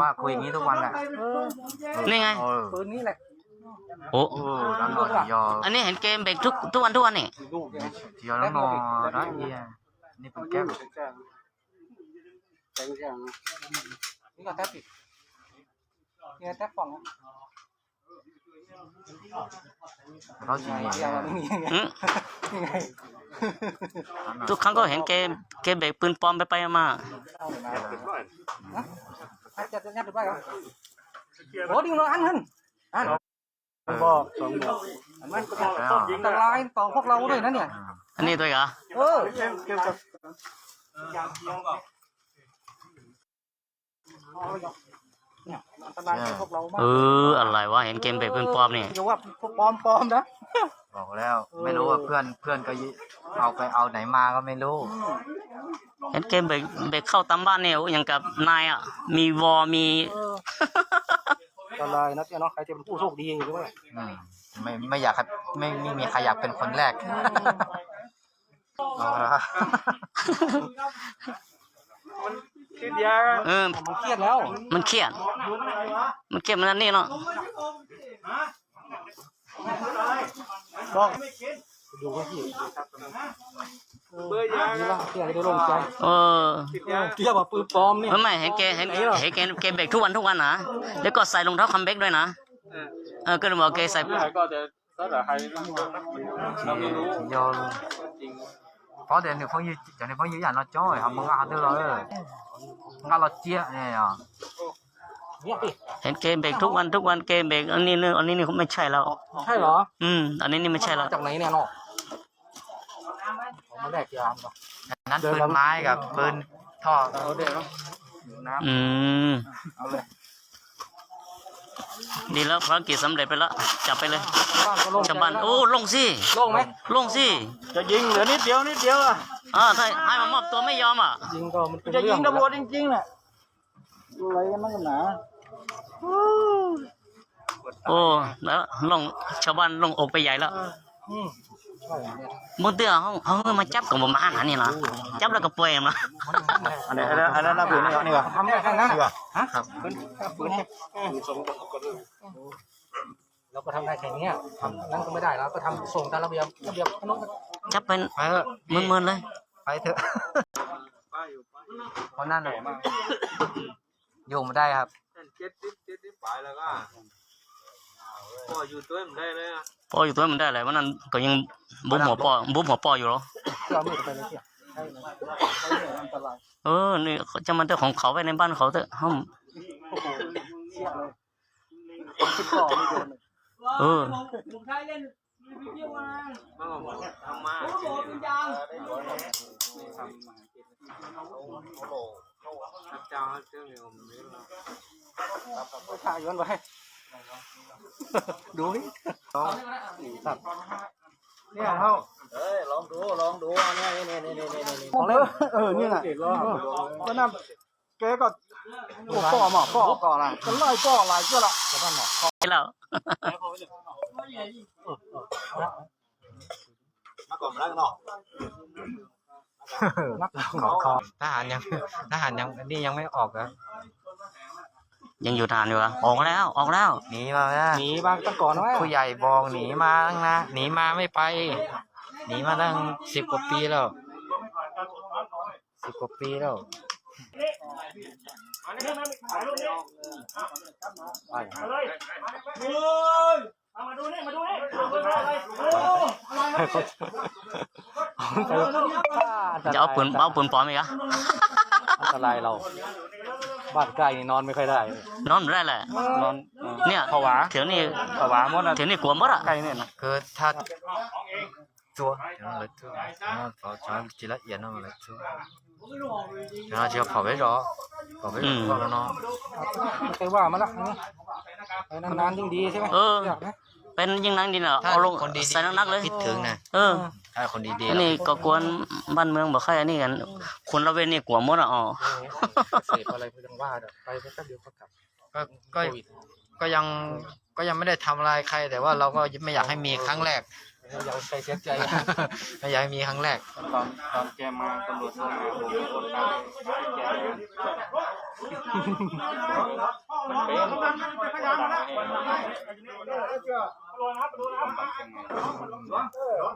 Ua, khui ni tuaj ua lawm. Ni ngai. Ua, nej heev ke npe tuaj ua ntuj ne. Yog lub no, nej pw kab. Tub kheev koj heev kev npem pw pom peb peb mas. Anij tuaj yog. Ua lais ua heev kev npem pw pom ne. Heev kev npem khauj tam npaj ne, ua yeej kab nais, me vos me ไม่อยากครับ ไม่ไม่มีใครอยากเป็นคนแรก มันเครียดแล้ว มันเครียด มันเครียดมันอันนี้เนาะ เออ เออ เทียบกับปืนปลอมนี่ ไม่ไม่ เห็นแก เห็น เห็นแก แกเบรกทุกวันทุกวันนะ แล้วก็ใส่รองเท้าคัมแบ็กด้วยนะ เออ ก็เลยบอกแกใส่ ก็จะ ถ้าเกิดใครไม่รู้ เราไม่รู้ ยอม จริง เพราะเดี๋ยวหนึ่งพวกยืนเดี๋ยวหนึ่งพวกยืนอย่างเราจ้อยครับมึงก็หาเรื่องเราเออมึงก็เราเจี๊ยะเนี่ยเหรอ เห็นแกเบรกทุกวันทุกวัน แกเบรกอันนี้เนี่ย อันนี้นี่ไม่ใช่แล้ว ใช่เหรอ อืม อันนี้นี่ไม่ใช่แล้ว จากไหนเนี่ยเนาะ อันนั้นปืนไม้กับปืนท่อ เอาเดี๋ยวเนาะ อืม เอาเลย ดีแล้ว ภารกิจสำเร็จไปแล้ว จับไปเลย บ้านก็โล่งใจ ชาวบ้าน แล้ว โอ้ โล่งสิ โล่งไหม โล่งสิ จะยิงเหลือนิดเดียวนิดเดียวอ่ะ อ่า ถ้าให้มามอบตัวไม่ยอมอ่ะ ยิงก็มันเป็น จะยิง เรื่อง ตำรวจจริงๆแหละ อะไรกันนักหนา โอ้ แล้วโล่ง ชาวบ้านโล่งอกไปใหญ่แล้ว อืม ใช่ เมื่อเตื้อเขาเขามาจับกับผมมาหานี่นะ จับแล้วก็ปล่อยมา อันนี้อันนั้นอันนั้นน่าปืนนี่นี่ว่ะ ทำได้แค่นั้น นี่ว่ะ ฮะ ครับ ปืนปืน เราก็ทำได้แค่เนี้ย ทำนั้นก็ไม่ได้ เราก็ทำส่งตามระเบียบ ระเบียบขนบ จับเป็น เออ มึนๆเลย ไปเถอะ เพราะนั่นน่ะ อยู่ไม่ได้ครับ เจ็ดสิบ เจ็ดสิบปลายแล้วก็ ปออยู่ตัวมันได้เลยอะ ปออยู่ตัวมันได้เลย วันนั้นก็ยังบุบหัวปอ บุบหัวปออยู่เหรอ เสื้อมืดไปเลยเนี่ย ใช่ไหม ใช่ไหม อันตราย เออ นี่จะมาเจ้าของเขาไว้ในบ้านเขาเถอะ ห้อง โอ้โห เสียเลย สิบสองไม่โดนเลย เออ มันก็ทำมา รับจ้างรับเชิงเนี่ยผมไม่รู้ ไม่ถ่ายย้อนไป ดูนี่ เนี่ยเขา เอ้ย ลองดู ลองดู เนี่ย นี่ นี่ นี่ นี่ นี่ ของเล่น เออ นี่แหละ ก็นั่น แกก็ ก็ป้อมา ป้อก่อนละ ก็ไล่ป้อหลายเทื่อละ แล้ว มาก่อนมาแล้วกันเนาะ ทหารยัง ทหารยัง นี่ยังไม่ออกเหรอ ยังอยู่ทหารอยู่เหรอ ออกแล้ว ออกแล้ว หนีมาแล้ว หนีมาตั้งก่อนนะ ผู้ใหญ่บอกหนีมาตั้งนาน หนีมาไม่ไป หนีมาตั้งสิบกว่าปีแล้ว สิบกว่าปีแล้ว จะเอาปืน เอาปืนปลอมอีกเหรอ อันตรายเรา บ้านใกล้นี่นอนไม่ค่อยได้ นอนไม่ได้แหละ นอน เนี่ย ผวา แถวนี้ ผวาหมดอะ แถวนี้กลัวหมดอะ ใกล้เนี่ยนะ คือถ้า ตัวเดี๋ยวเราเลยตัวเราจะจีละเอียดหน่อยเลยตัวเราจะเผาไว้รอเผาไว้รอแล้วเนาะ ไม่ใช่ว่ามาละ เออ นานๆยิ่งดีใช่ไหม เออ อยากนะ เป็นยิ่งนักดีเนาะ ถ้า เอาลง คนดีๆ ใส่นักๆเลย คิดถึงนะ เออ ถ้าคนดีๆ อันนี้ เรา ก่อกวนบ้านเมืองบ่ค่อยอันนี้กัน คนละเว้นนี่กลัวหมดอ่ะ อ๋อ เออ เสพอะไรก็ยังว่าเดี๋ยวไปแป๊บเดียวก็กลับ ก็ก็ โควิด ก็ยังก็ยังไม่ได้ทำอะไรใคร แต่ว่าเราก็ไม่อยากให้มีครั้งแรก อย่าไปเสียใจ ไม่อยากให้มีครั้งแรก ตอนตอนแกมาตำรวจโทรมาผมโอนตังค์ให้แก มันเป็น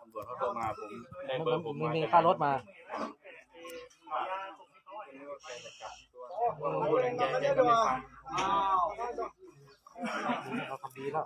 ตำรวจเขาโทรมาผมได้เบอร์ผม มึงมีค่ารถมา แกแกก็ไม่ฟัง เขาทำดีแล้ว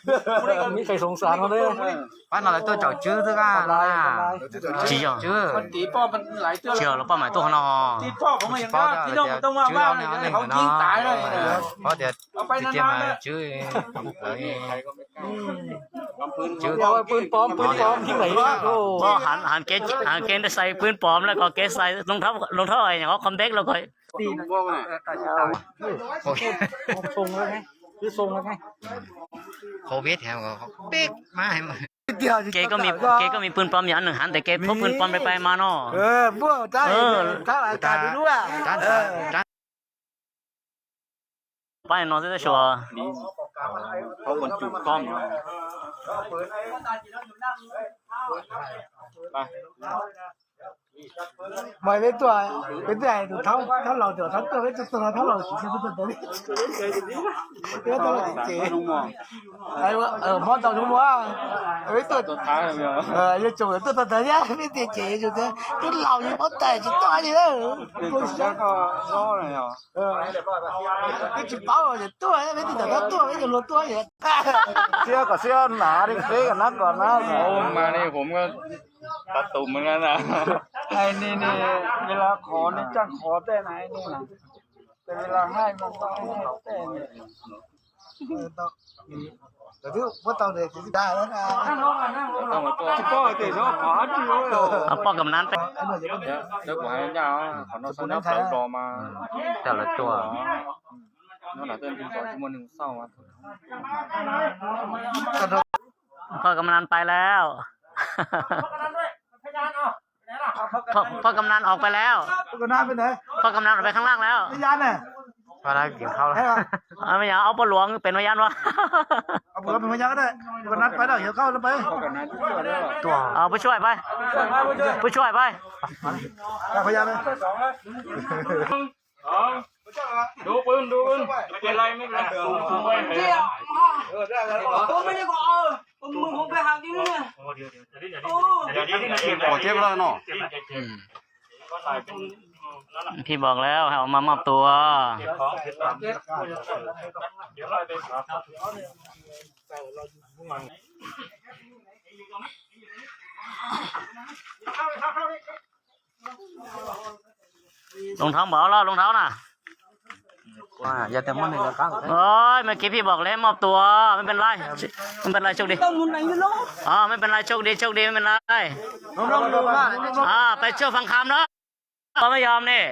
Pab no lawv tuaj caum Tswb xwb na. Tsis yog, tsis yog los poj mam tuaj qhov no. Tsis paub tias Tswb ob leeg no, paub tias tiag tiag mas Tswb, Tswb, hav kev xais pw pom lawm, kom kev xais loo thaub nyam qhov qhov npeb los kom Covid peb mas. Kev koj, kev koj me pw pom yog neeg hav ntawd kev phuab pw pom pais mas no. Pab no xwb tab sis mas peb tuaj, peb tuaj tus thaub, thaub laus, tus thaub tuaj, peb tuaj thaub laus tsis, peb tuaj ntawd, peb tuaj laus tsis ces, hmob tau zoo muaj, peb tuaj, yuav tsum tuaj tau ntawd thiab, peb tias ces yuav tsum tias twb laus li muab tais tsis tuaj li. Twb tsis paub ces tuaj, peb twb tawm tuaj, peb cov luag tuaj. Siab kom siab, hnav li peb kom hnav kom hnav. Mas li hum, tab tus mas na. Ni ni, ves las qhov ni tsaaj qhov tej na, tes ves las haij mas tau tej. Twb muab tau tes tsis da. Tsis paub hais tias xyov qhov dab tsi. Poj kam nab, qhov no xyov nyob plawv los mas. Coj lawv tuaj. Poj kam nab pais lawm. Poj kam nab os pais lawm. Poj kam nab os pais khaaj laj lawm. Mej yog ob poj luam pem no yaj nuav. Pub tshuaj pais, pub tshuaj pais. Phiบอกแล้วให้ออกมามอบตัว Rau thawv npaum los rau thawv na. Ôi, มื่อกี้พี่บอกแล้วให้มอบตัว ไม่เป็นไร ไม่เป็นไร โชคดี อ๋อ ไม่เป็นไร โชคดี โชคดี ไม่เป็นไร อ่า ไปเชื่อฟังคำเนาะ เขาไม่ยอมนี่